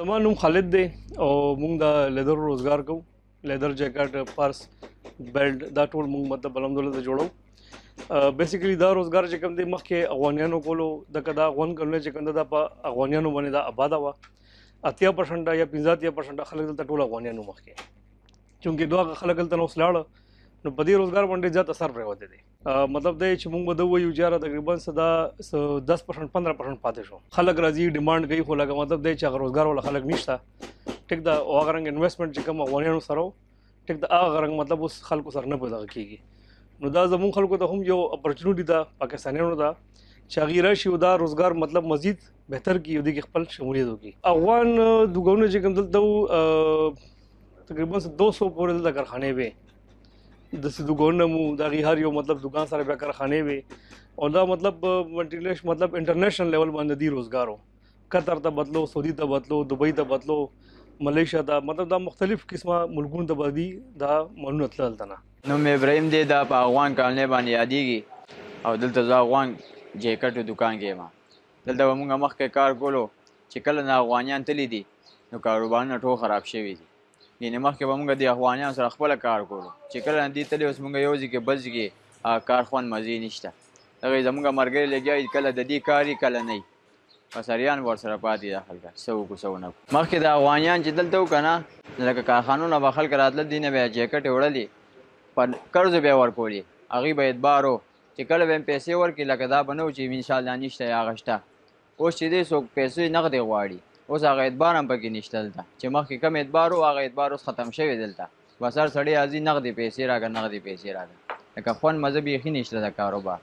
زما نوم خالد دی او موږ د لیدر روزګار کوو. لیدر جیکټ، پرس، بیلټ، دا ټول موږ مطلب الحمدلله جوړو. بیسیکلی دا روزګار چې کوم دی مخکې افغانانو کولو، د کدا افغان کلونه چې کوم دا په افغانانو باندې دا آباده وه. 80% یا 85% خلک دلته ټول افغانانو مخکې، چونکې دوه خلک دلته اوس لاړه، نو په دې روزګار باندې زیات اثر پرېوتی دی. مطلب دی چې موږ به دا وایو چې یاره تقریبا څه دا 10% 15% پاتې شو. خلک راځي ډیمانډ کوي، خو لکه مطلب دی چې هغه روزګار والا خلک نشته. ټیک ده، او هغه رنګ انویسټمنټ چې کوم افغانانو سره و، ټیک ده، هغه رنګ مطلب اوس خلکو سره نه پیدا کېږي. نو دا زموږ خلکو ته هم یو اپرچونټي ده، پاکستانیانو ته، چې هغوی راشي او دا روزګار مطلب مزید بهتر کړي او دې کې خپل شمولیت وکړي. افغان دوکانونه چې کوم دلته وو، تقریبا 200 پورې دلته کارخانې وې، داسې دوکانونه مو د هغې هر یو مطلب دوکان سره بیا کارخانې وې. او دا مطلب مطلب انټرنیشنل لیول باندې دی روزګار و. قطر ته بتلو، سعودي ته بتلو، دوبۍ ته بتلو، ملیشیا ته، مطلب دا مختلف قسمه ملکونو ته به دي دا مالونه تلل هلته نه. نوم مې ابراهیم دی، دا په افغان کالنۍ باندې یادېږي او دلته زه افغان جیکټو دوکان کې یم. دلته به موږ مخکې کار کولو، چې کله نه افغانیان تللي دي نو کاروبارونه ټول خراب شوي دي. یعنې مخکې به موږ د افغانیانو سره خپله کار کولو، چې کله نه دوی تللي اوس موږ یو ځای کې بل ځای کې کار خوند مزې نشته. دغه زموږ ملګري لګیا دي، کله د دې کار وي کله نه وي، بس اریان ورسره پاتې ده. خلک څه وکړو څه ونه کړو. مخکې د افغانیان چې دلته وو که نه، لکه کارخانو نه به خلک راتلل، دوی نه به یې جیکټې وړلې، په قرضو به یې ورکولې، هغوی به اعتبار و چې کله به یې پیسې ورکړي، لکه دا به نه و چې انشاءالله نشته یا هغه شته. اوس چې دی څوک پیسې نغدې غواړي، اوس هغه اعتبار هم پکې نشته دلته. چې مخکې کم اعتبار و هغه اعتبار اوس ختم شوی دلته. بس هر سړی راځي نغدې پیسې راکړه، نغدې پیسې راکړه، لکه خوند مزه بیخي نشته د کاروبار.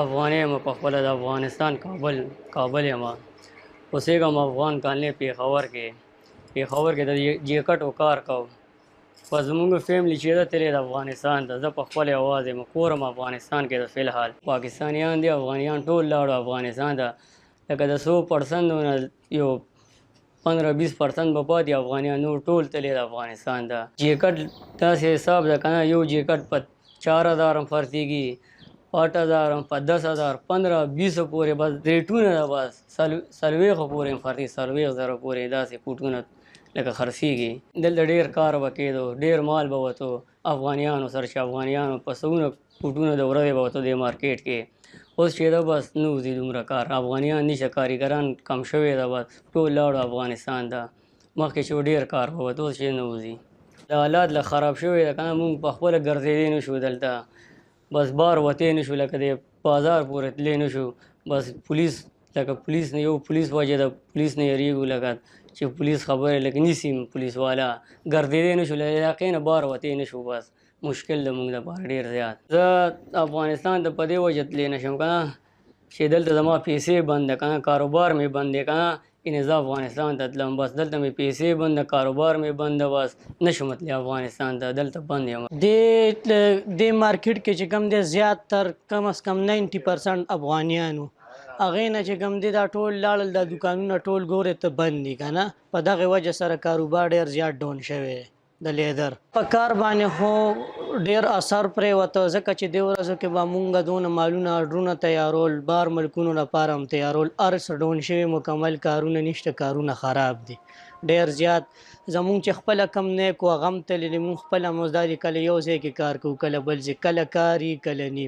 افغاني یم په خپله، د افغانستان کابل کابل یم، اوسېږم افغان کالنۍ پېښور کې. پېښور کې د جیکټو کار کوم. په زموږ فیملی چې ده تللی د افغانستان ته، زه په خپله یوازې یم، کور هم افغانستان کې ده. فی الحال پاکستانیان دي، افغانیان ټول لاړو افغانستان ته. لکه د څو پرسنټو نه یو 15-20% به پاتې افغانیان، نور ټول تللی د افغانستان ته. جیکټ داسې حساب ده که نه، یو جیکټ په 4000 هم خرڅېږي، 8000 هم، په 10,000، 15، 20 پورې، بس ریټونه ده، بس 40 پورې هم خرڅېږي، 40,000 پورې داسې کوټونه لکه خرڅېږي. دلته ډېر کار به کېدو، ډېر مال به وتو افغانیانو سره، چې افغانیانو په سوونه کوټونه د ورځې به وتو دې مارکیټ کې. اوس چې ده بس نه وځي دومره کار، افغانیان نشته، کاریګران کم شوی ده، بس ټول لاړو افغانستان ته. مخکې چې ډېر کار به وتو، اوس چې نه وځي. دا حالات له خراب شوی ده که نه، موږ په خپله ګرځېدی نه شو دلته، بس بار وتی نه شو، لکه د بازار پورې تللی نه شو. بس پولیس، لکه پولیس نه، یو پولیس وجه ده، پولیس نه یریږو، لکه چې پولیس خبرې لکه نیسي پولیس والا، ګرځېدی نه شو، له علاقې نه بار وتی نه شو، بس مشکل ده موږ دپاره ډېر زیات. زه افغانستان ته په دې وجه تللی نه شم که نه چې دلته زما پیسې بند ده که نه، کاروبار مې بند دی که نه، یعنې زه افغانستان ته تلم، بس دلته مې پیسې بند ده، کاروبار مې بند ده، بس نه شم تللی افغانستان ته، دلته بند یم. دې مارکیټ کې چې کوم دی زیات تر کم از کم 90% افغانیان وو، هغې نه چې کوم دی دا ټول لاړل، دا دوکانونه ټول ګورې ته بند دي که نه. په دغې وجه سره کاروبار ډېر زیات ډاون شوی دی. د لیدر په کار باندې خو ډېر اثر پرېوته، ځکه چې دې ورځو کې به مونږ دونه مالونه آرډرونه تیارول، بار ملکونو لپاره هم تیارول، هر څه ډاون شوي، مکمل کارونه نشته، کارونه خراب دي ډېر زیات. زمونږ چې خپله کم نیک و هغه هم تللی دی، مونږ خپله هم اوس دا دي کله یو ځای کې کار کوو، کله بل ځای، کله کار یي کله نی.